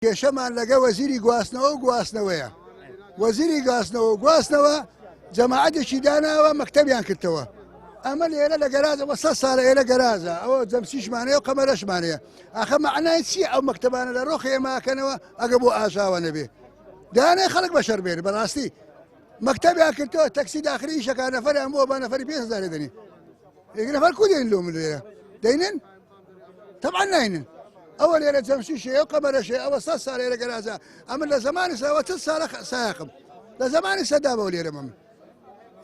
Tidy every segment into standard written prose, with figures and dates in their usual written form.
کێشەمان لەگە وەزیری گواستنەوە و گواستنەوەیە وەزیری گواستنەوە و گواستنەوە جەماعەتێکی داناوە مەکتەبیان کردەوە ئەمە لێرە لە گەراجەوە سە ساڵە ئێرە گەراجە ئەوە جەمسیشمانەیە و قەمەرەشمانەیە ئاخە معنای چی ئەو مەکتەبانە لە ڕۆخی ئێماکەنەوە ئەگە بۆ ئاژاوە نەبێ دانێ خەڵک بەشەر بێن بەڕاستی مەکتەبیان کردەوە تەکسی داخلی ئیشەکان نەفەریان بۆ بە نەفەری 5000 دەنی یەک نەفەر کو دێن لۆ من لێرە دەینن طبعا ناینن ئەوە لێرە جەمسی شەیە و قەمەرە شەیە ئەوە سە ساڵ لێرە گەراجە ئەمن لە زمانی سەوە چ ساڵە سایەقم لە زمانی سەدا بەو لێرە من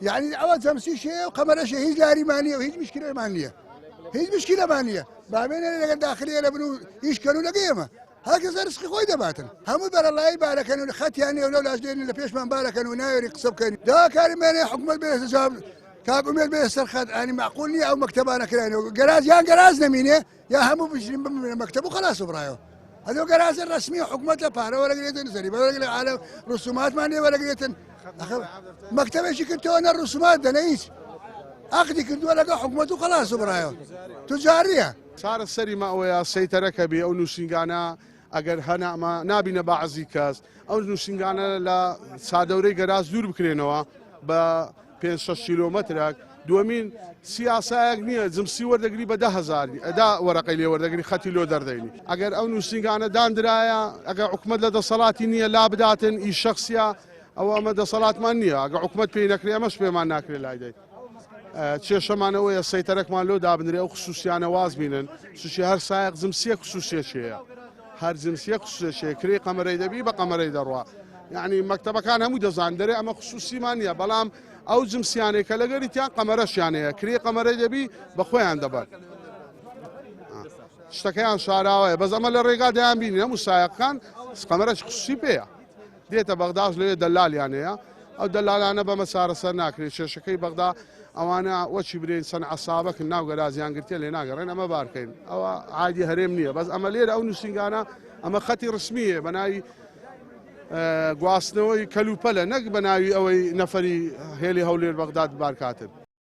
یعنی ئەوە جەمسی شەیە و قەمەرە شەیە هیچ لاریمان نییە و هیچ مشکلەمان نییە هیچ مشکلەمان نییە بابێنێ لەگەر داخلیە لە بن و هیچ کەن و لەگە ئێمە هەرکەس رزقی خۆی دەباتن هەموو بەرەڵایی بارەکەن و خەتیان نیە و لەو لاش دێنن لە پێشمان بارەکەن و ناوێری قسە بکەن داواکاری مێنێ حکومەت بێتە جواب کاک ئومێد بێتە سەر خەت ئانی معقول نییە ئەو مەکتەبانە کرانەوە گەراج یان گەراج نەمینێ یا هەموو بژین بمێنە مەکتەب و خلاص و بڕایەوە هەلۆ گەراجە ڕەسمی حکومەت لە پارە وەرەگرێتن زەریبە وەرەگرێت عالەم ڕسوماتمان لێ وەرەگرێتن مەکتەبێکی کردەوە نە ڕسومات دەنە هیچ عەقدی کردووە لەگەڵ حکومەت و خلاص و بڕایەوە تجاریە. چارەسەری مە ئەوەیە سەیتەرە کە بێ ئەو نووسینگانە ئەگەر هەنە ئەمە نابینە بەعزی کەس ئەو نووسینگانە لە چادەورەی گەراج دوور بکرێنەوە بە پێ 6 کیلۆمەترێک دووەمین سیاسایەک نییە جمسی وەردەگری بە دههزار ئەدا وەرەقەی لێ وەردەگری خەتی لۆ دەردەینی ئەگەر ئەو نووسینگانە داندرایە ئەگەر حکومت لە دەسەڵاتی نییە لا بداتن ئی شخصیە ئەوە ئەمە دەسەڵاتمان نییە ئەگە حکومت پێی نەکرێ ئەمەش پێمان ناکرێ لای دەی. کێشەمان ئەوەیە سەیتەرەکمان لۆ دابنرێ ئەو خسوسیانە واز بینن سوچی هەر سایەق جمسیە خسوسیەکەیە هەر جنسیە خسوسیەکەیە کرێی قەمەرەی دەبی بە قەمەرەی دەڕوا یعنی مەکتەبەکان هەموو دەزان دەرێ ئەمە خسوسیمان نییە بەڵام ئەو جمسیانەی کە لەگەریتیان قەمەرەشیان هەیە کرێی قەمەرەی دەبی بە خۆیان دەبەن شتەکەیان شاراوەیە بەس ئەمە لە ڕێگا دەیان بینی هەموو سایەقەکان قەمەرەش خسوسی پێیە دێتە بەغداش لەوێ دەلالیان هەیە ئەو دەلالانە بەمە چارەسەر ناکرێت کێشەکەی بەغدا ئەوانە وەچی برێن چەند عسابەکن ناو گەرازیان گرتێ لێ ناگەڕێن ئەمە بارکەین ئەوە عادی هەرێم نییە بەس ئەمە لێرە ئەو نووسینگانە ئەمە خەتی ڕسمیە بە ناوی گواستنەوەی کەلوپەلە نەک بە ناوی ئەوەی نەفەری هێلی هەولێر بەغداد بارکاتن.